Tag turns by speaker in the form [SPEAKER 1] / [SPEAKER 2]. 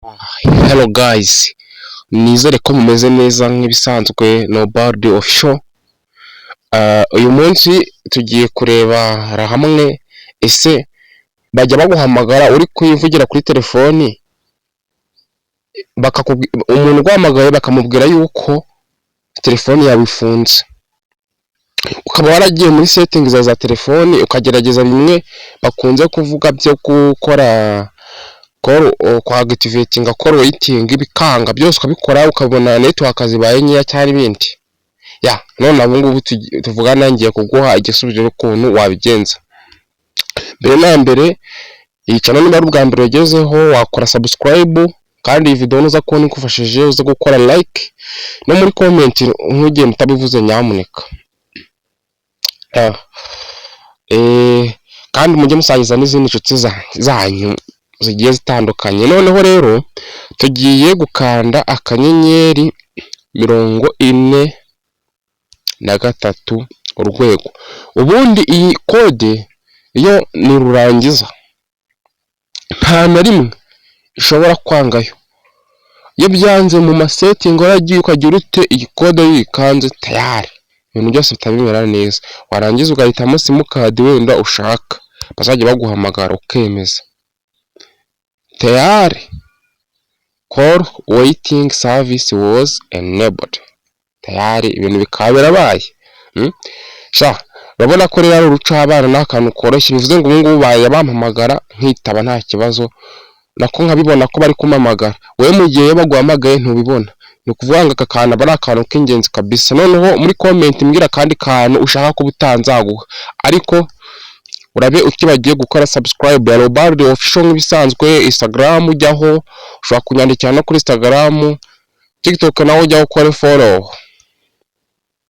[SPEAKER 1] Hello guys, nizere ko mumeze neza nk'ibisanzwe. Nobald Official. Uyu munsi tugiye kurebera hamwe: ese bajya baguhamagara uri kuyivugira kuri telefoni, umuntu uguhamagaye bakamubwira yuko telefoni yawe ifunze, ukaba waragiye muri settings zawe za telefoni, ukagerageza bimwe bakunze kuvuga byo gukora kwa activatinga call waiting, bikanga byose, ukabikora ukabona network zibaye nkeya cyangwa ibindi? Ya none ubu ngubu tuvugana ngiye kuguha igisubizo cy'ukuntu wabigenza. Mbere na mbere, iyi channel niba ari ubwa mbere ugezeho, wakora subscribe, kandi iyi video nuza kubona igufashije uze gukora like, no muri comment ntugende utabivuze nyamuneka. Kandi mujye musangiza n'izindi nshuti zanyu zigiye zitandukanye. Noneho rero tugiye gukanda *43#. Ubundi iyi code yo nirurangiza nta na rimwe ishobora kwangayo. Iyo byanze mu ma settings waragiye ukagira ute, iyi code iyo uyikanze tayari ibintu byose bihita bimera neza. Warangiza ugahitamo simukadi wenda ushaka bazajya baguhamagara, ukemeza, tayari call waiting service was enabled, tayari ibintu bikaba birabaye. Sha urabona ko rero ari urucabana, ni akantu koroshye. Bivuze ngo ubu ngubu bajya bampamagara nkitaba nta kibazo, nako nkabibona ko bari kumpamagara. Wowe mu gihe baguhamagaye ntubibona. Ni ukuvuga ngo aka kantu aba ari akantu k'ingenzi kabisa. Noneho muri comment mbwira akandi kantu ushaka kuba utanzaguha, ariko urabe utibagiwe gukora subscribe ya Robald Official nk'ibisanzwe. Instagram ujyaho, ushobora kunyandikira no kuri Instagram, TikTok nawe ujyaho ukore follow.